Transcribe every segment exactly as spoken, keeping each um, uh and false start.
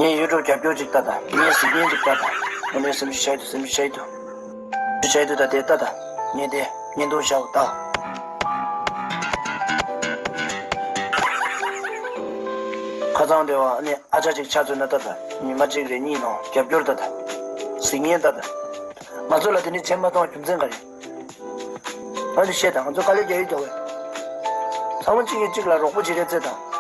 ངས་ཡུ་ཊུབ་རྒྱབ་སྐྱོར་ཅིག་ལྟ་དང་། ངས་གཟིགས་མཁན་ཅིག་ལྟ་དང་། དངོས་གནས་སེམས་ཤུགས་ཆག་འདུག་སེམས་ཤུགས་ཆག་འདུག་སེམས་ཤུགས་ཆག་འདུག་ད་དེ་ལྟ་དང་། ངས་དེ་བརྙན་ཐུང་བཞག་ལྟ། ཁ་སང་དེ་བ་ནི་ཨ་ཅག་ཅིག་ཆ་མཚོན་ན་ལྟ་དང་། ཉི་མ་གཅིག་རེ་གཉིས་ནང་རྒྱབ་སྐྱོར་ལྟ་དང་། གཟིགས་མཁན་ལྟ་དང་། ང་ཚོ་ལ་དེ་ནི་བྱེད་མ་གཏོང་རྒྱུ་མཚན་ག་རེ། ང་ཚོ་བཤད་དང་། ང་ཚོ་དཀའ་ལས་རྒྱག་ཡི་འདུག་བས། ཚང་མ་གཅིག་གིས་གཅིག་ལ་རོགས་པ་བྱེད་རེས་རྩེད་དང་།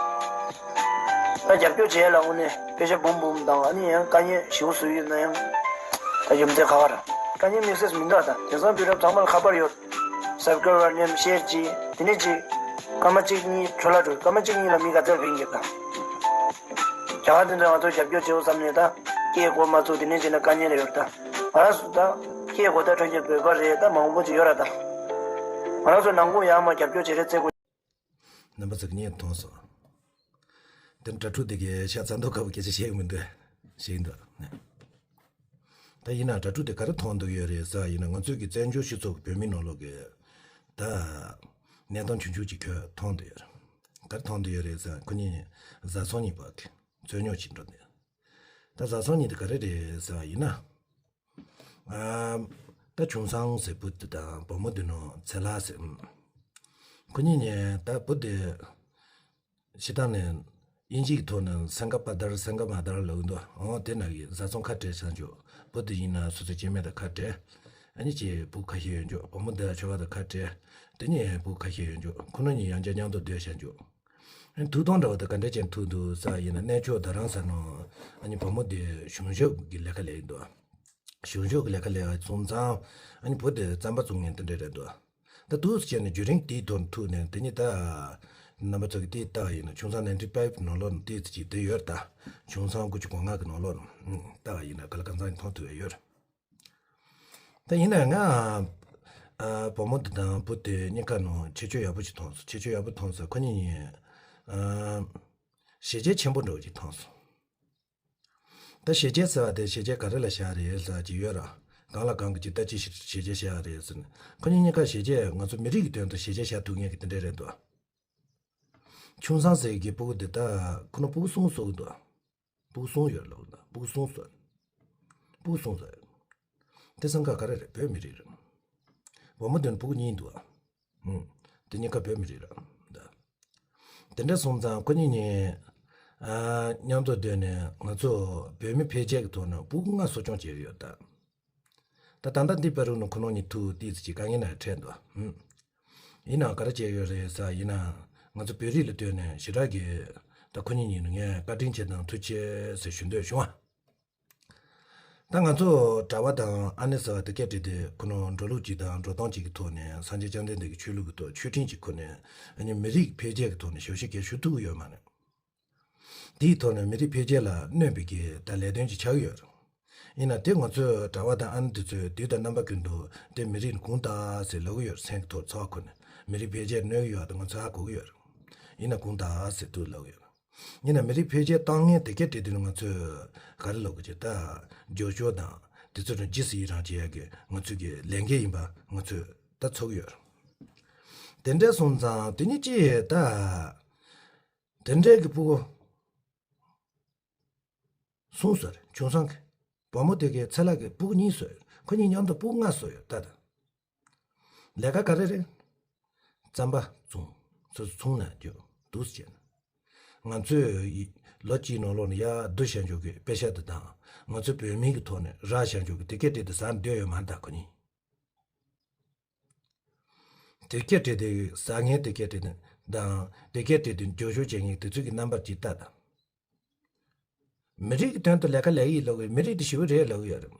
ད་རྒྱབ་སྐྱོར་བྱེད་ཡ་ལ་དངོས་གནས་པེ་ཤ་འབུམ་འབུམ་དང་། ཨ་ནི་ཡང་དཀའ་ངལ་ཞེ་པོ་བཟོས་ཡོད་ན་ཡང་། ད་རྒྱུ་མཚན་ག་བ་ར། དཀའ་ངལ་དམིགས་བསལ་མི་འདུག་ད་དེང་སང་དུས་རབས་ཚང་མ་ལ་ཁ་པར་ཡོད། སབ་སི་ཀེ་རའེ་བར་མཉམ་ཤེར་གྱིས་དེ་ནས་ཅིག་སྐར་མ་གཅིག་གཉིས་འཕྲོ་བརླག་འགྲོ། སྐར་མ་གཅིག་གཉིས་ལ་མི་ག་ཚད་ཕན་གྱི་ད། རྒྱ་གར་དེ་ཚོས་ང་ཚོར་རྒྱབ་སྐྱོར་བྱེད་འོ་བསམ་ནས་ད་སྐད་གོ་མ་ཚུགས། དེ་ནས་བྱས་ན་དཀའ་ངལ་ཡོད་ད། ང་རང་ཚོ་ད་སྐད་གོ་ད་ཐོན་རྒྱུ་བོད་པ་རེད་ད། མང་པོ་ཅིག་ཡོད་ར་ད། ང་རང་ཚོ་ནང་ཁུལ་ཡང་མ་རྒྱབ་སྐྱོར་བྱེད་རེས་རྩེད་དགོས། རྣམ་པ་ཚོ་གིས་མཐོང་སོང་། དེ་དྲ་ཕྲུག་དེ་གིས་ཤ་ཚ་མདོག་ཁ་པོ་སྐད་ཆ་བཤད་གི་མི་འདུག་ཞིག་འདུག་ནས། ད་ཡིན་ན་དྲ་ཕྲུག་དེ་ག་རེ་མཐོང་འདུག་ཡོད་རེད་ཟེར་ཡིན་ན། ང་ཚོའི་གི་བཙན་བྱོལ་སྤྱི་ཚོགས་ཀྱི་བོད་མི་ནང་ལོགས་ཀྱི་ད་གནས་སྟངས་ཆུང་ཆུང་ཅིག་ཁྱོད་མཐོང་འདུག་ཡོད་རེད། ག་རེ་མཐོང་འདུག་ཡོད་རེད་ཟེར། ཁོ་གཉིས་བཟའ་ཚང་གཉིས་བར་གྱི་རྩོད་རྙོག་ཅིག་འགྲོ་འདུག་ད་བཟའ་ཚང་གཉིས་དེ་ག་རེ་རེད་ཟེར་ཡིན་ན། ཨ། ད་ཆུང་སང་ཟེར་བུ་དེ་དང་བུ་མོ་དེ་ནོ་ཚེ་ལྷ་ཟེར། ཁོ་གཉིས་ནས་ད་བུ་དེ་ཤི་སྟངས་ནས་དབྱིན་ཇིའི་ཐོག་ནས་སེང་ག་པ་དར་སེང་ག་མ་དར་ལབ་འདུག་འོ་དེ་ན་གི་བཟའ་ཚང་ཁ་བྲལ་ས་འཇོག་བུ་དེ་ཡིན་ན་སོ་སོའི་སྐྱེ་དམན་དང་ཁ་བྲལ། ཨ་ནི་ཅིག་བུ་ཁ་ཤས་ཡོད་འཇོག་བུ་མོ་དེ་ལ་ཆོ་ག་དང་ཁ་བྲལ། དེ་ནས་བུ་ཁ་ཤས་ཡོད་འཇོག་ཁོ་ན་གཉིས་ཡང་བསྐྱར་མཉམ་དུ་སྡོད་ས་འཇོག་ཐུག་སྟངས་འདྲ་བོ་དེ་ག་འདྲ་ཅན་ཐུག་འདུག་ཟེར་ཡིན་ན། གནས་མཆོག་རྡ་རམ་ས་ནང་ཨ་ནི་བུ་མོ་དེ་གཞུང་ཞབས་ཀྱི་ལས་ཀ་ལས་ཡིན་འདུག་གཞུང་ཞབས་ཀྱི་ལས་ཀ་ལས་པ་སོང་ཙང་ཨ་ནི་བུ་དེ་རྩམ་པ་བཙོང་མཁན་དེ་འདྲ་རེད་འདུག་ད་འདུག་སེ་བྱས་ནས་བརྒྱུད་རིམ་དེའི་ཐོག་ནས་ཐུག་ནས། དེ་ནི་ད་རྣམ་པ་ཚོ་གིས་དེ་ལྟ་བ་ཡིན་ན་ཆུང་སང་ནན་ཊི་ཕའིབ་ནང་ལོགས་ནས་དེ་ཅིག་དེ་ཡོད་ད། ཆུང་སང་དགུ་བཅུ་གོ་ལྔ་གི་ནང་ལོགས་ནས་ལྟ་བ་ཡིན་ན་ག་ལ་གང་ཚང་མཐོང་ཐུབ་ཡ་ཡོད་རེད། ད་ཡིན་ན་ང་ཨ་བུ་མོ་འདི་དང་བུ་དེ་གཉིས་ཀ་ནང་ཁྱད་ཆོས་ཡག་པོ་ཅིག་མཐོང་སོང་། ཁྱད་ཆོས་ཡག་པོ་མཐོང་སོང་། ཁོ་གཉིས་གཉིས་ཨ་བྱས་རྗེས་ཆེན་པོ་འདྲ་བོ་ཅིག་མཐོང་སོང་། ད་བྱས་རྗེས་ཟེར་བ་དེ་བྱས་རྗེས་ག་རེ་ལ་བཞག་རེད་ཟེར་གྱི་ཡོད་ར། གང་ལ་གང་གི་ཅིག་ད་ཅི་ཞིག་བྱས་རྗེས་བཞག་རེད་ཟེར་ནས། ཁོ་གཉིས་གཉིས་ཀ་བྱས་རྗེས་ང་ཚོ་མི་རིགས་ཀྱི་དོན་དུ་བྱས་རྗེས་བཞག་ཐུབ་མཁན་གྱི་དེ་འདྲ་རེད་འདུག་ཆུང་སང་ཟེར་གྱི་སྤུ་གུ་འདི་ད་ཁོ་ན་སྤུ་གུ་གསུམ་གསོ་གི་འདུག་སྤུ་གུ་གསུམ་ཡོད་ལབ་ན་སྤུ་གུ་གསུམ་གསོ། སྤུ་གུ་གསུམ་གསོ། དེ་སང་ག་ག་རེ་རེད། བོད་མི་རིགས་རེད། བུ་མོ་དེ་ནི་སྤུ་གུ་གཉིས་འདུག་ཨ། ཧུམ། དེ་གཉིས་ཀ་བོད་མི་རིགས་རེད། ད་དེ་འདྲ་སོང་ཙང་ཁོ་གཉིས་གཉིས་ཨ་མཉམ་དུ་སྡོད་ནས་ང་ཚོ་བོད་མི་འཕེལ་རྒྱས་ཀྱི་ཐོག་ནས་སྤུ་གུ་ལྔ་གསོ་སྐྱོང་བྱས་ཡོད་ད། ད་ད་ལྟ་འདི་བར་དུ་ནི་ཁོ་རང་གཉིས་ཐུག་ཏོག་ཙམ་ཅིག་དཀའ་ངལ་ནང་འཕྲད་འདུག་ཧུམ། ཡིན་ནའང་ག་རེ་བྱས་ཡོད་རེད་ཟེར་ཡིན་ན། ང་ཚོ་བོད་རིགས་ལ་ལྟོས་ནས་ཞེ་དྲག་གི་ད་ཁོ་གཉིས་གཉིས་ནི་ངས་བཀའ་དྲིན་ཆེ་དང་ཐུགས་རྗེ་ཆེ་ཟེར་ཞུ་འདོད་བྱུང་བ། ད་ང་ཚོ་གྲྭ་པ་དང་ཨ་ནེ་ཟེར་བ་དེ་སྐད་བྲིས་ཏེ་ཁོ་རང་འགྲོ་ལུགས་གཅིག་དང་འགྲོ་སྟངས་གཅིག་གི་ཐོག་ནས་སངས་རྒྱས་བཅོམ་ལྡན་འདས་ཀྱི་ཆོས་ལུགས་ཀྱི་ཐོག་མཆོད་སྤྲིན་གཅིག་ཁུར་ནས་ཨ་ནི་མི་རིགས་འཕེལ་རྒྱས་ཀྱི་ཐོག་ནས་ཞབས་ཕྱི་གང་ཞུ་ཐུབ་ཀྱི་ཡོད་མ་རེད། དེའི་ཐོག་ནས་མི་རིགས་འཕེལ་རྒྱས་ལ་གནོད་པའི་གི་ད་ལས་དོན་ཅིག་ཆགས་ཀྱི་ཡོད་རེད། ཡིན་ན་དེ་ང་ཚོས་གྲྭ་པ་དང་ཨ་ནེ་དེ་ཚོས་དུས་དང་རྣམ་པ་ཀུན་ཏུ་དེ་མི་རིགས་ནི་གོང་དུ་ཟེར་ལབ་ཀྱི་ཡོད་རེད། སེམས་ཀྱི་ཐོག་ཚོར་བ་ཁུར་ནས་མི་རིགས་འཕེལ་རྒྱས་གནོད་ཀྱི་ཡོད་དེ་ང་ཚོས་ཧ་གོ་གི་ཡོད་རེད། ཡིན་ན་གོང་དུ་ཟེར་དུས་ལབ་ཀྱི་ཡོད་རེད། ཡིན་ན་མི་རིགས་འཕེལ་རྒྱས་བཏང་མཁན་དེ་གའི་གྲས་དེ་ནི་ང་ཚོས་ག་རེ་ལབ་དགོས་ཀྱི། ད་རྒྱབ་སྐྱོར་དང་དེ་ཚོ་ནི་རྗེས་སུ་ཡི་རང་བྱེད་ཡག་གི་ང་ཚོའི་གི་ལས་འགན་ཡིན་པ་ང་ཚོས་ད་ཚོར་གྱི་ཡོད་རེད། དེ་འདྲ་སོང་ཙང་དེ་ནི་ཅི་ད་དེ་འདྲའི་གི་སྤུ་གུ་གསུམ་གསོ་རེད། ཆུང་སང་གི་བུ་མོ་དེ་གའི་ཚེ་ལྷ་གི་སྤུ་གུ་གཉིས་གསོ་ཡོད། ཁོ་གཉིས་མཉམ་དུ་སྤུ་གུ་ལྔ་གསོ་ཡོད་ད་ད། ལས་ཀ་ག་རེ་རེད། རྩམ་པ་བཙོང་། སོ་སོ་ཚོང་ནས་རྒྱུ་འདུག་སེ་བྱས་ན། ང་ཚོས་ལོ་གཅིག་ནང་ལོགས་ནས་ཡར་བསྡུ་བྱ་འཇོག་གི་པེ་ཤ་དེ་དང་ང་ཚོའི་བོད་མིའི་གི་ཐོག་ནས་རག་བྱ་འཇོག་གི་དེ་སྐད་བྲིས་ཏེ་ཟ་འདོད་ཡོད་མ་རེད་ད་ཁོ་གཉིས། དེ་སྐད་བྲིས་ཏེ་ཟ་མཁན་དེ་སྐད་བྲིས་ཏེ་དང་དེ་སྐད་བྲིས་ཏེ་རྒྱུ་ཞོ་བྱེད་མཁན་དེ་ཚོའི་གི་རྣམ་པར་ཅིག་ལྟ་དང་། མི་རིགས་ཀྱི་དོན་དུ་ལས་ཀ་ལས་ཀྱི་ཡིན་ལབ་ཀྱི་ཡོད། མི་རིགས་དེ་ཞེ་པོ་རེད་ལབ་ཀྱི་ཡོད་རེད།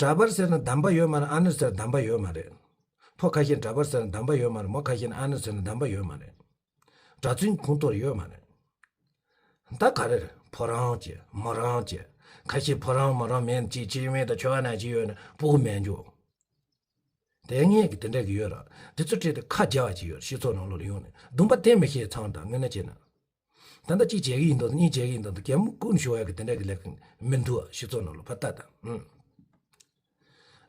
གྲྭ་པ་ཟེར་ན་དམ་པ་ཡོད་མ་རེད། ཨ་ནེ་ཟེར་ན་དམ་པ་ཡོད་མ་རེད། ཕོ་ཁ་ཤས་གྲྭ་པ་ཟེར་ན་དམ་པ་ཡོད་མ་རེད། མོ་ཁ་ཤས་ཨ་ནེ་ཟེར་ན་དམ་པ་ཡོད་མ་རེད། གྲྭ་བཙུན་ཁོངས་གཏོགས་ཡོད་མ་རེད། ད་ག་རེ་རེད། ཕོ་རང་བྱས་མོ་རང་བྱས། ཁ་ཤས་ཕོ་རང་མོ་རང་མིན་ཅིག་སྐྱེ་དམན་དང་ཆོ་ག་ནང་ཅིག་ཡོད་ན་སྤུ་གུ་མེད་འཇོག་དེ་ངས་ཀྱི་དེ་འདྲ་གི་ཡོད་ར། དེ་ཚོ་བྲིས་ཏེ་ཁ་རྒྱག་པ་ཅིག་ཡོད་ར། སྤྱི་ཚོགས་ནང་ལོགས་ལ་ཡོང་ནས་སྡུམ་པ་བསྟན་མི་ཤེས་ཚང་དང་དངོས་གནས་བྱས་ན། ད་ལྟ་གཅིག་བྱེད་ཀྱི་ཡིན་དང་གཉིས་བྱེད་ཀྱི་ཡིན་དང་གད་མོ་ཀུན་ཤོར་ཡག་གི་དེ་འདྲ་གི་ལས་ཀ་མི་འདུག་ཨ། སྤྱི་ཚོགས་ནང་ལ་ཕར་ལྟ་དང་། ཨང་།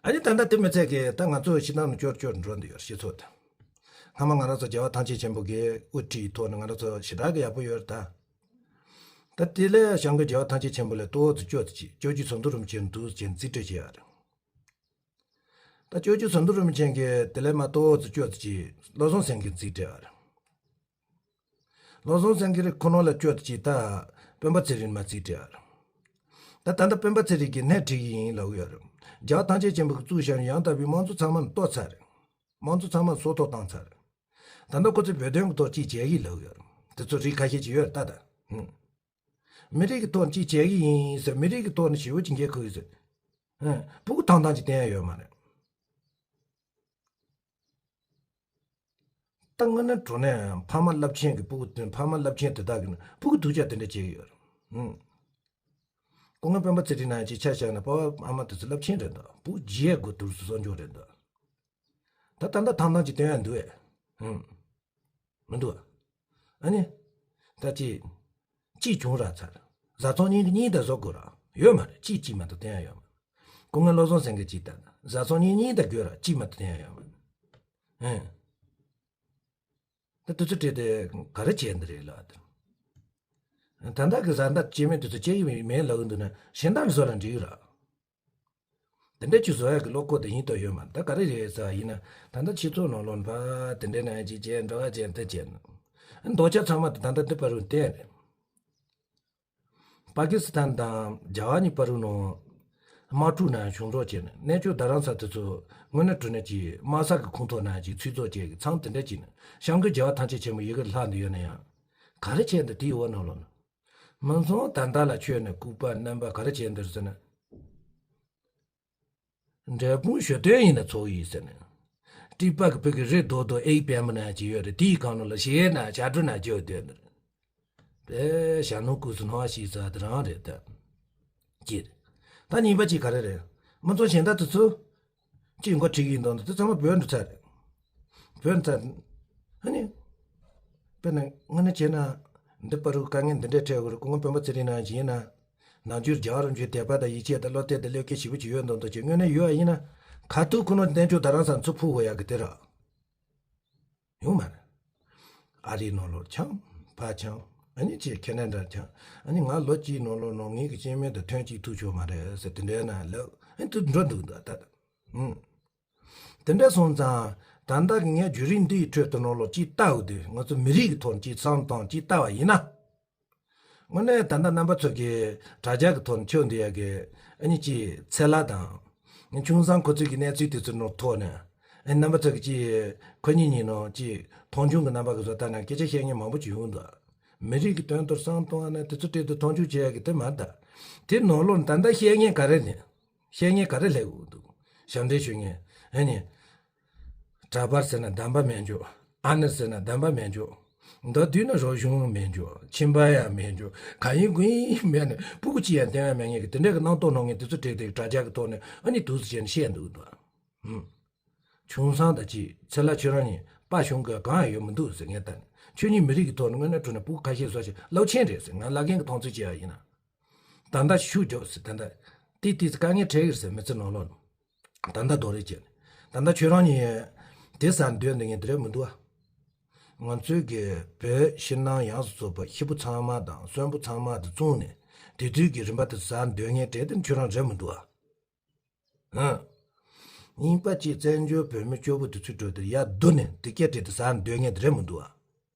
ཨ་ནི་ད་ལྟ་དེ་མི་ཚད་ཀྱི་ད་ང་ཚོ་ཕྱི་ནང་ནས་སྐྱོར་སྐྱོར་འགྲོ་འདི་ཡོད་སྤྱི་ཚོགས་དང་། སྔ་མ་ང་རང་ཚོ་རྒྱལ་བ་ཐམས་ཅད་མཁྱེན་པ་གིས་དབུ་ཁྲིད་ཐོག་ནས་ང་རང་ཚོ་ཞེ་དྲག་གི་ཡག་པོ་ཡོད་རེད་ད། ད་ ད་དེ་ལས་བྱང་གི་རྒྱལ་བ་ཐམས་ཅད་མཁྱེན་པ་ལས་ཏོག་ཙམ་སྐྱོ་ཙམ་ཅིག་སྐྱབས་རྗེ་ཟམ་གདོང་རིན་པོ་ཆེ་འདུག་ཅེས་རྩིས་སྤྲོད་བྱས་ཡོད་རེད། ད་སྐྱབས་རྗེ་ཟམ་གདོང་རིན་པོ་ཆེ་གིས་དེ་ལས་མ་ཏོག་ཙམ་སྐྱོ་ཙམ་ཅིག་བློ་བཟང་སེང་གེ་རྩིས་སྤྲད་ཡོད་རེད། བློ་བཟང་སེང་གེ་རེད་ཁོ་ན་ལ་སྐྱོ་ཙམ་ཅིག་ད་སྤེན་པ་ཚེ་རིང་མ་རྩིས་སྤྲད་ཡོད་རེད། ད་ད་ལྟ་སྤེན་པ་ཚེ་རིང་གིས་སྣེ་ཁྲིད་ཀྱི་ཡིན་ལབ་ཡོད་རེད། རྒྱལ་བ་ཐམས་ཅད་མཁྱེན་པ་གིས་བཙུགས་བཞག་ནས་ཡང་དག་པའི་དམངས་གཙོ་ཚང་མ་གཏོར་ཚར་རེད། དམངས་གཙོ་ཚང་མ་སྲོག་ཐོག་བཏང་ཚར་རེད། ད་ལྟ་ཁོ་ཚོས་བོད་དོན་གྱི་ཐོག་ཅིག་བྱེད་ཀྱི་ལབ་ཡོད་རེད། དེ་ཚོ་རིགས་ཁ་ཤས་ཅིག་ཡོད་རེད་ད་ད། ཧུམ། མི་རིགས་ཀྱི་ཐོག་ཅིག་བྱེད་ཀྱི་ཡིན་ཟེར། མི་རིགས་ཀྱི་ཐོག་ནས་ཞེ་པོ་ཅིག་འགན་འཁུར་ཡོད་ཟེར། ཧུམ། སྤུ་གུ་ཐང་ཐང་ཅིག་བསྟན་ཡ་ཡོད་མ་རེད། ད་དངོས་གནས་དྲང་གནས་ཕ་མ་རླབས་ཆེན་གྱི་སྤུ་གུ་དེ། ཕ་མ་རླབས་ཆེན་དེ་དག་གིས་ནི་སྤུ་གུ་སྡུག་ཅག་དེ་འདྲ་བྱེད་ཀྱི་ཡོད་རེད། ཧུམ། སྐུ་ངོ་སྤེན་པ་ཚེ་རིང་ནང་བཞིན་ཆ་བཞག་ན་ཕ་མ་དེ་ཚོ་རླབས་ཆེན་རེད་འདུག་སྤུ་གུ་བརྗེ་དགོས་དུས་སུ་གསོ་འཇོག་རེད་འདུག་ད་ད་ལྟ་ཐང་ཐང་ཅིག་བསྟན་ཡ་འདུག་ཨེ། ཧུམ། མི་འདུག་ཨ། ཨ་ནི། ད་ཅི། གཅིག་བྱུང་ར་ཚར། བཟའ་ཚང་གཉིས་གཉིས་ད་བཟོ་དགོས་ར་ཡོད་མ་རེད། གཅིག་གཅིག་མ་གཏོགས་བསྟན་ཡ་ཡོད་མ་རེད། སྐུ་ངོ་བློ་བཟང་སེང་གེ་གཅིག་ད་བཟའ་ཚང་གཉིས་གཉིས་ད་དགོས་ར་གཅིག་མ་གཏོགས་བསྟན་ཡ་ཡོད་མ་རེད། ཨེ། ད་དུས་ཚོད་སྤྲད་དེ་ག་རེ་བྱས་འདི་རེད་ལ། ད་ད་ལྟ་གི་བཟའ་ཟླ་སྐྱེ་དམན་དེ་ཚོ་སྐྱེ་གི་མེད་ལབ་གི་འདུག་ན་གཞན་དག་གི་བཟོ་ལ་འགྲིག་གི་ར། དེ་འདྲ་ཅིག་བཟོ་ཡག་གི་བློ་ཁོག་དེ་ཡིན་དོ་ཡོད་མ་རེད། ད་ག་རེ་རེད་ཟེར་བ་ཡིན་ན། ད་ལྟ་སྤྱི་ཚོགས་ནང་ལོགས་ཕར་དེ་འདྲ་ནང་ཅིག་བྱས་འགྲོ་བ་བྱས་འདི་བྱས་ན། མདོ་ཆ་ཚང་མ་དེ་ད་ལྟ་འདི་བར་དུ་བསྟན་རེད། པ་ཀི་སི་ཐན་དང་རྒྱ་གར་གཉིས་བར་དུ་ནང་དམག་འཁྲུག་ནང་བྱུང་རོགས་བྱས་ནས། གནས་མཆོག་རྡ་རམ་ས་དེ་ཚོ་དངོས་གནས་དྲང་གནས་ཀྱི་དམག་ས་གི་ཁོངས་གཏོགས་ནང་ཅིག་ཚུད་རྫོགས་བྱས་གི་ཚང་། དེ་འདྲ་བྱས་ནས་བྱམས་མགོན་རྒྱལ་བ་ཐམས་ཅད་མཁྱེན་པ་ཡི་གེར་ལྷག་འདི་ཡོད་ན་ཡང་། ག་རེ་བྱས་འདི་དེའི་འོག་ནང་ལོགས་ན། མི་ཚང་ད་ལྟ་ལ་ཁྱོད་ནས་ལྐུགས་པ་རྣམ་པ་ག་རེ་བྱས་འདིར་ཟེར་ན། འབྲས་སྤུངས་ཞོ་སྟོན་ཡིན་ན་ཚོགས་ཡིན་ཟེར་ནས། ཀྲིག་པ་གི་བུ་གི་རི་རྡོ་རྡོ་ཨེ་པད་མ་ན་ཅིག་ཡོད་རེད། དེའི་སྒང་ནང་ལ་ཞེ་ན་བྱ་སྒྲོ་ན་ཅིག་ཡོད་དེ། དཔེ་ཞྭ་ནོར་ཀུ་སུ་ནོར་བ་ཞིག་ཟ་དེ་རང་རེད་ད། ཅི་རེད། ད་གཉིས་པ་ཅིག་ག་རེ་རེད། མི་ཚང་གཞན་དག་དེ་ཚོ། ཅིག་འགོ་ཁྲིད་ཀྱི་ཡིན་དང་དེ་ཚང་མ་བོད་འགྲོ་ཚར་རེད། བོད་འགྲོ་ཚར། ཨ་ནི། དཔེར་ན་དངོས་གནས་བྱས་ན། འདི་བར་དུ་དཀའ་ངལ་འདི་འདྲའི་འཕྲད་དགོས་རེད། སྐུ་ངོ་སྤེན་པ་ཚེ་རིང་ནང་བཞིན་ཡིན་ན། ནམ་རྒྱུན་རྒྱལ་བ་རིན་པོ་ཆེའི་དད་པ་དང་ཡིད་ཆེས་དང་བློ་གཏད་དང་བློས་འགེལ་ཞེ་པོ་ཅིག་ཡོད་མདོག་མདོག་ཅིག་དངོས་གནས་ཡོད་པ་ཡིན་ན། ཁ་ཐུག་ཁོ་ན་གནས་མཆོག་རྡ་རམ་ས་ཚུར་འཕུར་དགོས་ཡག་གི་དེ་ར། ཡོང་མ་རེད། ཨ་རིའི་ནང་ལོགས་འཁྱམས། ཕར་འཁྱམས། ཨ་ནི་ཅིག་ཁེ་ན་ཌར་འཁྱམས། ཨ་ནི་ང་ལོ་གཅིག་ནང་ལོགས་ནང་ངེད་ཀྱི་སྐྱེ་དམན་དང་ཐོན་གཅིག་ཐུག་ཆོག་མ་རེད་ཟེར་དེ་འདྲའི་ནང་ལོགས་ཨ་ནི་དུ་འགྲོ་འདུག་ད་ད་ད། ཨུམ། དེ་འདྲ་སོང་ཙང་། ད་ལྟ་གི་ངའི་བརྒྱུད་རིམ་འདིའི་ཁྲོད་དུ་ནང་ལོགས་ཅིག་ལྟ་འོ་དུས་ང་ཚོ་མི་རིགས་ཀྱི་ཐོག་ནས་ཅིག་བསམ་བཏང་ཅིག་ལྟ་བ་ཡིན་ན། དངོས་གནས་ད་ལྟ་རྣམ་པ་ཚོ་གིས་དྲ་རྒྱ་གི་ཐོག་ནས་ཁྱོད་འདི་ཡ་གི་ཨ་ནི་ཅིག་ཚེ་ལྷ་དང་། ཆུང་བཟང་ཁོ་ཚོའི་གི་གནས་ཚུལ་དེ་ཚོ་ནང་ཐོག་ནས། ཨ་ནི་རྣམ་པ་ཚོ་གིས་ཅིག་ཁོ་གཉིས་གཉིས་ནང་ཅིག་མཐོང་ཆུང་གི་རྣམ་པ་གི་བཟོ་ལྟ་ན་སྐད་ཆ་བཤད་མཁན་མང་པོ་ཅིག་ཡོང་འདུག་མི་རིགས་ཀྱི་དོན་དུ་བསམ་བཏང་བ་ན་དེ་ཚོ་སྤྲད་དུ་མཐོང་ཆུང་བྱེད་ཡ་གི་དེ་མ་རེད་ད། དེ་ནང་ལོགས་ད་ལྟ་བཤད་མཁན་ག་རེ་ནས། བཤད་མཁན་ག་རེ་སླེབས་འོང་འདུག་ཞབས་འདྲེན་ཞུ་མཁན། ཨ་ནི། གྲྭ་པ་ཟེར་ན་གདམས་པ་མེད་འཇོག་ཨ་ནེ་ཟེར་ན་གདམས་པ་མེད་འཇོག་མདོར་བསྡུས་ན་རོགས་གཞུང་མེད་འཇོག་ཁྱིམ་པ་ཡང་མེད་འཇོག་ག་ཡིན་གུ་ཡིན་མེད་ནས་སྤུ་གུ་གཅིག་ཡང་བསྟེན་ཡ་མེད་མཁན་གྱི་དེ་འདྲ་གི་རྣམ་རྟོག་ནང་ངས་དེ་ཚོ་བྲིས་ཏེ་དྲ་རྒྱ་གི་ཐོག་ནས་ཨ་ནི་འདུག་སེ་བྱས་ནས་བཤད་འདུག་འདུག་ཧུམ། ཆུང་བཟང་དང་ཅིག་ཚེ་ལྷ་ཁྱོད་རང་གཉིས་དཔའ་ཞུམ་དགོས་གང་ཡང་ཡོད་མི་འདུག་ཟེར་ངས་ལྟ་ནས། ཁྱོད་གཉིས་མི་རིགས་ཀྱི་ཐོག་ནས་དངོས་གནས་དྲང་གནས་སྤུ་གུ་ཁ་ཤས་བཟོ་ཞིག་རླབས་ཆེན་རེད་ཟེར། ང་བླ་རྒན་གྱི་མཐོང་ཚུལ་བྱས་པ་ཡིན་ན། ད་ལྟ་ཤུགས་རྒྱོབ་ཟེར། ད་ལྟ་དེ་དེ་ཚོ་དཀའ་ངལ་འཕྲད་ཀྱི་རེད་ཟེར། མི་ཚེ་ནང་ལོགས་ནས་ད་ལྟ་རྡོག་རེ་བྱས་ནས། ད་ལྟ་ཁྱོད་རང་གཉིས་དེ་ཟེར་འདོད་འདི་ངས་དེ་རེད་མི་འདུག་ཨ། ང་ཚོའི་གི་བོད་ཕྱི་ནང་ཡོངས་སུ་རྫོགས་པ་ཤི་བོ་ཚང་མ་དང་གསོན་པོ་ཚང་མ་དེ་བཙོངས་ནས་དེ་དུས་ཀྱི་རིམ་པ་དེ་ཟེར་འདོད་མཁན་གྲས་དེ་ཁྱོད་རང་རེད་མི་འདུག་ཨ། ཨང་། གཉིས་པ་གཅིག་བཙན་བྱོལ་བོད་མི་སྐྱོ་པོ་དེ་ཚོའི་ཁྲོད་དུ་ཡར་བསྡུ་ནས་འདི་སྐད་བྲིས་ཏེ་ཟེར་འདོད་མཁན་དེ་རེད་མི་འདུག་ཨ།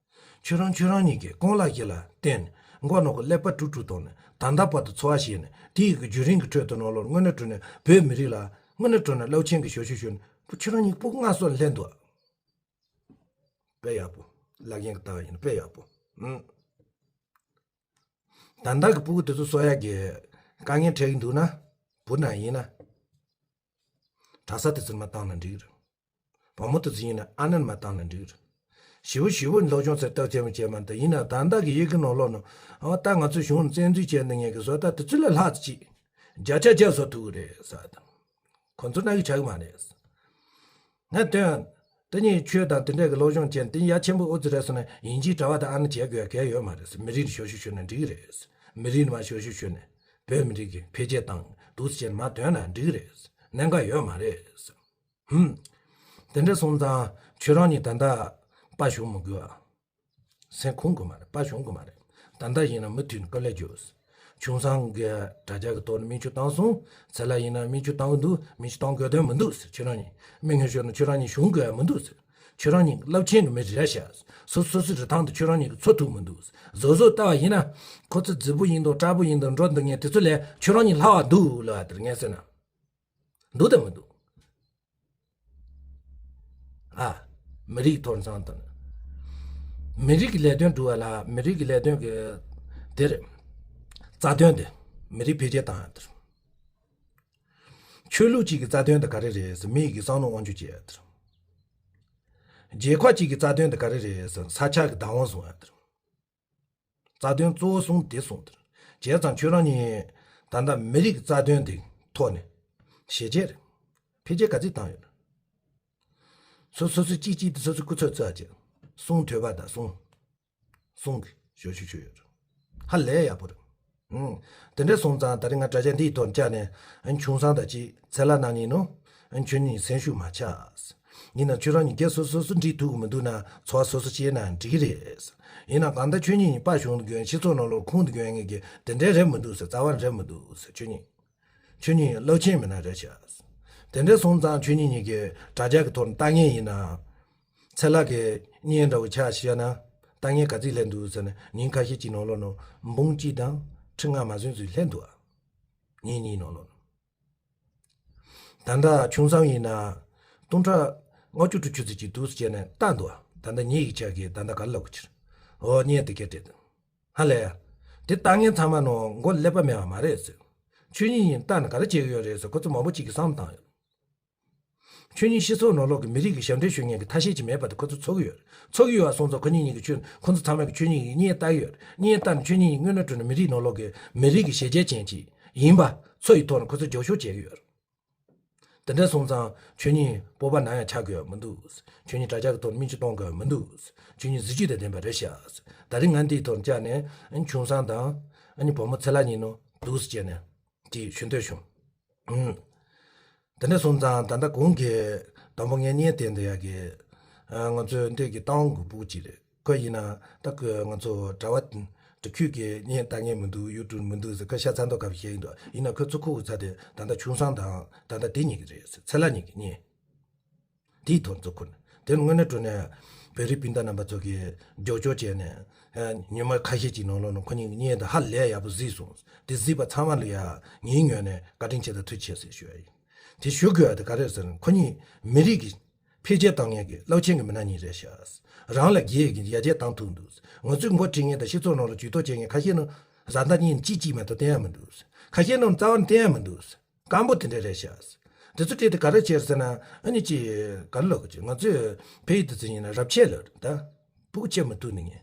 ཁྱོད་རང་ཁྱོད་རང་གཉིས་ཀྱིས་རྐང་ལག་གཅིག་ལ་བརྟེན་ནས་མགོ་ནག་པོ་ཀླད་པ་དཀྲུག་དཀྲུག་བཏང་ནས་ད་ལྟ་བར་དུ་འཚོ་བ་བྱས་ནས་དེའི་གི་བརྒྱུད་རིམ་གྱི་ཁྲོད་དུ་ནང་ལོགས་དངོས་གནས་དྲང་གནས་བོད་མི་རིགས་ལ་དངོས་གནས་དྲང་གནས་རླབས་ཆེན་གྱི་ཞབས་ཞུ་ཞུས་ནས་ཁྱོད་རང་གཉིས་སྤུ་གུ་སྔ་སོར་སླེབས་འདུག་ཨ། དཔེ་ཡག་པོ། བླ་རྒན་གྱི་ལྟ་བ་ཡིན་ན་དཔེ་ཡག་པོ། ཨང་། ད་ལྟ་གི་སྤུ་གུ་དེ་ཚོ་གསོ་ཡག་གི་དཀའ་ངལ་འཕྲད་ཀྱི་འདུག་ན། བུ་ན་ཡིན་ན། གྲྭ་ས་དེ་ཚོར་མ་བཏང་ན་འགྲིག་རེད། བུ་མོ་དེ་ཚོ་ཡིན་ན་ཨ་ནེར་མ་བཏང་ན་འགྲིག་རེད། ཞེ་པོ་ཞེ་པོ་སློབ་སྦྱོང་ཚད་སྟབས་བདེ་མོ་བྱས་མ་ད་ཡིན་ན་ད་ལྟ་གི་ཡི་གེ་ནང་ལོགས་ནང་ཨ་ད་ང་ཚོའི་གཞུང་བཙན་འཛུལ་བྱས་འདི་ངེད་ཀྱི་བཟོ་ལྟ་དེ་ཚོ་ལས་ལྷག་ཅིག་བརྒྱ་ཆ་བརྒྱ་བཟོ་ཐུབ་ཀྱི་རེད་ཟེར་དང་། ཁོ་ཚོ་ན་གི་ཆགས་ཀྱི་མ་རེད། ང་དོན། དེ་ནས་ཆོས་དང་དེ་འདྲ་གི་སློབ་སྦྱོང་བྱས་ནས་དེ་ཡ་ཆེན་པོ་ཨོ་ཙི་རེད་སོང་ན་དབྱིན་ཇིའི་གྲྭ་པ་དང་ཨ་ནེ་བྱེད་དགོས་གལ་ཡོད་མ་རེད། མི་རིགས་ནས་ཞབས་ཞུ་ཞུས་ན་འགྲིག་གི་རེད། མི་རིགས་ནས་མ་ཞབས་ཞུ་ཞུས་ནས་བོད་མི་རིགས་ཀྱི་འཕེལ་རྒྱས་དང་འདུག་སེ་བྱས་ནས་མ་དོན་ན་འགྲིག་གི་རེད། གནད་འགག་ཡོད་མ་རེད། ཧུམ། དེ་འདྲ་སོང་ཙང་ཁྱོད་རང་གཉིས་ད་ལྟ་དཔའ་ཞུམ་མི་དགོས་ཨ། སེམས་ཁོང་དགོས་མ་རེད། དཔའ་ཞུམ་དགོས་མ་རེད། ད་ལྟ་ཡིན་ན་མུ་མཐུད་ནས་དཀའ་ལས་རྒྱོབ། ཆུང་སང་གི་དྲ་རྒྱ་གི་ཐོག་ནས་མིང་ཆུ་བཏང་སོང་། ཚེ་ལ་ཡིན་ན་མིང་ཆུ་བཏང་གི་འདུག་མིང་ཆུ་བཏང་དགོས་དོན་མི་འདུག་ཟེར། ཁྱོད་རང་གཉིས་མི་ངན་ཤོར་ན་ཁྱོད་རང་གཉིས་གཞུང་དགོས་ཡ་མི་འདུག་ཟེར། ཁྱོད་རང་གཉིས་རླབས་ཆེན་གྱི་མི་རེད་ཤག་སོ་སོ་སོའི་རིན་ཐང་དུ་ཁྱོད་རང་གཉིས་ཀྱི་ཚོད་ཐུག་མི་འདུག་བཟོ་བཟོ་ལྟ་བ་ཡིན་ན། ཁོ་ཚོ་རྫིག་པོ་ཡིན་དང་སྐྲག་པོ་ཡིན་དང་འགྲོ་འདུག་མཁན་དེ་ཚོ་ལས་ཁྱོད་རང་གཉིས་ལྷག་པ་འདུག་ལབ་པ་དེར་ངས་ཟེར་ན། འདུག་དང་མི་འདུག་ཨ། མི་རིགས་ཐོག་ནས་བསམ་བཏང་ན། མི་རིགས་ཀྱི་ལས་དོན་སྒྲུབ་པ་ལ་མི་རིགས་ཀྱི་ལས་དོན་གྱི་དེར་རྩ་དོན་དེ་མི་རིགས་འཕེལ་རྒྱས་བཏང་ཡ་དེར། ཆོས་ལུགས་གཅིག་གི་རྩ་དོན་དེ་ག་རེ་རེད་ཟེར། མི་ཡི་གི་བསམ་བློ་དབང་སྒྱུར་བྱེད་ཡ་དེར། རྒྱལ་ཁབ་གཅིག་གི་རྩ་དོན་དེ་ག་རེ་རེད་ཟེར། ས་ཆ་གི་བདག་དབང་བཟུང་ཡ་དེར། རྩ་དོན་གཙོ་བོ་གསུམ་དེ་གསུངས་དེར། བྱས་ཙང་ཁྱོད་རང་གཉིས་ད་ལྟ་མི་རིགས་རྩ་དོན་དེ་ཐོག་ནས་ཞེ་བྱས་རེད། འཕེལ་རྒྱས་ག་ཚོད་བཏང་ཡོད། སོ་སོ་སོ་གཅིག་གཅིག་དེ་སོ་སོ་སྐུ་ཚབ་ཚོ་ཨ་ཅེ་གསུང་ཐོས་པ་དང་གསུང་གསུང་གི་ཞོ་ཞུ་ཞུ་ཡོད། ཧ་ལས་ཡག་པོ་རེད། ཨང་། དེ་འདྲ་སོང་ཙང་ད་རེས་ང་དྲ་རྒྱ་འདིའི་ཐོག་བཅར་ནས་ཨ་ཆུང་སང་དང་གཅིག་ཚེ་ལ་གནང་ཉིན་ནོ། ཨ་ཁྱོད་གཉིས་སེམས་ཤུགས་མ་ཆག་ཡིན་ན་ཁྱོད་རང་གཉིས་ཀས་སོ་སོ་སོ་འགྲིག་ཐུབ་ཀྱི་མི་འདུག་ན་ཚོགས་སོ་སོ་བྱས་ན་འགྲིག་གི་རེད། ཡིན་ན་གང་ལྟར་ཁྱོད་གཉིས་དཔའ་ཞུང་དུ་གྱོན་སྤྱི་ཚོགས་ནང་ལོགས་ཁུངས་དུ་གྱོན་ངེས་ཀྱི་དེ་འདྲའི་རེད་མི་འདུག་ཟེར། རྩ་བ་རེད་མི་འདུག་ཟེར། ཁྱོད་གཉིས་ཁྱོད་གཉིས་རླབས་ཆེན་མི་སྣ་རེད་ཤག་དེ་འདྲ་སོང་ཙང་ཁྱོད་གཉིས་གཉིས་ཀྱི་དྲ་རྒྱ་གི་ཐོག་ནས་ལྟ་ངན་ཡིན་ན། ཚེ་ལྷ་གི་བརྙན་འདྲ་བོ་ཆ་བཞག་ན་ལྟ་ངན་ག་ཚོད་སླེབས་འདུག་ཟེར་ན། ཉིན་ཁ་ཤས་ཀྱི་ནང་ལོགས་ནང་འབུམ་གཅིག་དང་ཁྲི་ལྔ་མ་ཟིན་ཙམ་སླེབས་འདུག་ཉིན་གཉིས་ནང་ལོགས་ནང་། ད་ལྟ་ཆུང་སང་ཡིན་ན་སྟོང་ཕྲག་ལྔ་བཅུ་དྲུག་ཅུ་ཙམ་ཅིག་འདུག་ཟེར་ནས་ལྟ་འདུག་ད་ལྟ་ཉིན་ཡིག་ཆ་གི་ད་ལྟ་ག་ལ་ལོག་གི་ཕྱིར། འོ་བརྙན་དེ་སྐད་བྲིས་འདུག་ཧ་ལས་ཡ། དེ་ལྟ་ངན་ཚང་མ་ནང་མགོ་ཀླད་པ་མེད་པ་མ་རེད་ཟེར། ཁྱོད་གཉིས་ཡིན་ལྟ་ན་ག་རེ་བྱེད་ཀྱི་ཡོད་རེད་ཟེར། ཁོ་ཚོ་མང་པོ་ཅིག་གིས་བསམ་བཏང་ཡོད། ཁྱོད་གཉིས་སྤྱི་ཚོགས་ནང་ལོགས་ཀྱི་མི་རིགས་ཀྱི་ཞབས་འདྲེན་ཞུ་མཁན་གྱི་ཐ་ཤལ་ཅིག་མེད་པ་དེ་ཁོ་ཚོ་ཚོར་གྱི་ཡོད། ཚོར་གྱི་ཡོད་པ་སོང་ཙང་ཁོ་གཉིས་གཉིས་ཀྱིས་ཁྱོད་ཁོ་ཚོ་ཚང་མས་ཀྱིས་ཁྱོད་གཉིས་ཀྱི་བརྙན་ལྟ་གི་ཡོད། བརྙན་ལྟ་ནས་ཁྱོད་གཉིས་ཀྱིས་དངོས་གནས་དྲང་གནས་མི་རིགས་ནང་ལོགས་ཀྱི་མི་རིགས་ཀྱི་ཞེ་རྒྱས་ཅན་ཅིག་ཡིན་པ་ཚོ་ཡི་ཐོག་ནས་ཁོ་ཚོ་རྒྱབ་སྐྱོར་བྱེད་ཀྱི་ཡོད། དེ་འདྲ་སོང་ཙང་ཁྱོད་གཉིས་སྤོབས་པ་ནམ་ཡང་ཆག་དགོས་ཡ་མི་འདུག་ཁྱོད་གཉིས་དྲ་རྒྱ་གི་ཐོག་ནས་མིང་ཆུ་གཏོང་དགོས་ཡ་མི་འདུག་ཁྱོད་གཉིས་གཟི་བརྗིད་དང་ལྡན་པ་རེད་ཤག་ད་རིང་ང་འདིའི་ཐོག་ནས་བཅར་ནས་ཨ་ནི་ཆུང་སང་དང་ཨ་ནི་བུ་མོ་ཚེ་ལ་གཉིས་ནང་འདུག་སེ་བྱས་ནས་དེ་ཞུ་འདོད་བྱུང་། ཨུམ། དེ་འདྲ་སོང་ཙང་ད་ལྟ་གོང་གི་དང་པོ་ངས་བརྙན་བསྟན་བསྡད་ཡག་གི་ཨ་ང་ཚོའི་འདི་གི་ཏང་གི་སྤུ་གུ་ཅིག་རེད། ཁོ་ཡིན་ན་ད་ཁོས་ང་ཚོ་གྲྭ་བ་དྲུག་ཁུག་གི་བརྙན་ལྟ་མཁན་མི་འདུག་ཡུ་ཊུབ་མི་འདུག་ཟེར། ཁོས་ཤ་ཚ་མདོག་ཁ་པོ་བཤད་ཀྱི་འདུག་ཡིན་ན་ཁོའི་ཚུར་ཁུག་གི་ཚ་དེ་ད་ལྟ་ཆུང་སང་དང་ད་ལྟ་དེ་གཉིས་ཀྱི་རེད་ཟེར། ཚེ་ལ་གཉིས་ཀྱི་བརྙན་དེའི་ཐོག་འཛུགས་ཁུར་ནས་དེ་དངོས་གནས་དྲང་གནས་བོད་རིགས་སྤུན་ཟླ་རྣམ་པ་ཚོ་གིས་རྒྱབ་སྐྱོར་བྱས་ནས་ཉི་མ་ཁ་ཤས་ཀྱི་ནང་ལོགས་ནང་ཁོ་གཉིས་ཀྱི་བརྙན་དེ་ཧ་ལས་ཡག་པོ་གཟིགས་སོང་། དེ་གཟིགས་པ་ཚང་མ་ལ་ཡ་ངའི་ངོས་ནས་བཀའ་དྲིན་ཆེ་དང་ཐུགས་རྗེ་ཆེ་ཟེར་ཞུ་ཡ་ཡིན། དེ་ཞུ་དགོས་ཡ་དེ་ག་རེ་ཟེར་ན་ཁོ་གཉིས་མི་རིགས་ཀྱི་འཕེལ་རྒྱས་བཏང་མཁན་གྱི་རླབས་ཆེན་གྱི་མི་སྣ་གཉིས་རེད་ཤག་རང་ལ་རྒྱལ་གྱི་ཡར་རྒྱས་བཏང་ཐུབ་འདུག་ང་ཚོས་མགོ་ཁྲིད་མཁན་དང་སྤྱི་ཚོགས་ནང་ལ་ཇུས་གཏོགས་བྱེད་མཁན་ཁ་ཤས་ནང་བཟའ་ཟླ་གཉིས་གཅིག་གཅིག་མ་གཏོགས་བསྟན་ཡ་མི་འདུག་ཁ་ཤས་ནང་རྩ་བ་ནས་བསྟན་ཡ་མི་འདུག་སྐམ་པོ་དེ་འདྲ་རེད་ཤག་དེ་ཚོ་བྲིས་ཏེ་ག་རེ་བྱས་ཟེར་ན་ཨ་ནི་ཅི་ག་རེ་ལབ་དགོས་ཀྱི། ང་ཚོས་བོད་ཡིག་དེ་ཚོ་ཡིན་ན་རབ་ཆད་ལབ་རེད་ད། སྤུ་གུ་སྐྱེ་མི་ཐུབ་ནི་ངས།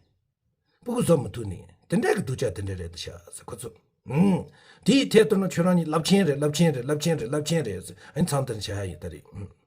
སྤུ་གུ་བཟོ་མི་ཐུབ་ནི་ངས། དེ་འདྲ་གི་སྡུག་ཅག་དེ་འདྲ་རེད་ཤག་ཟེར་ཁོ་ཚོ། ཨུམ། དེའི་ཐད་གཏོང་ན་ཁྱོད་རང་གཉིས་རླབས་ཆེན་རེད། རླབས་ཆེན་རེད། རླབས་ཆེན་རེད། རླབས་ཆེན་རེད་ཟེར་ཨ་ནི་མཚམས་དེར་བྱ་ཡ་ཡིན་ད་རེད། ཨུམ།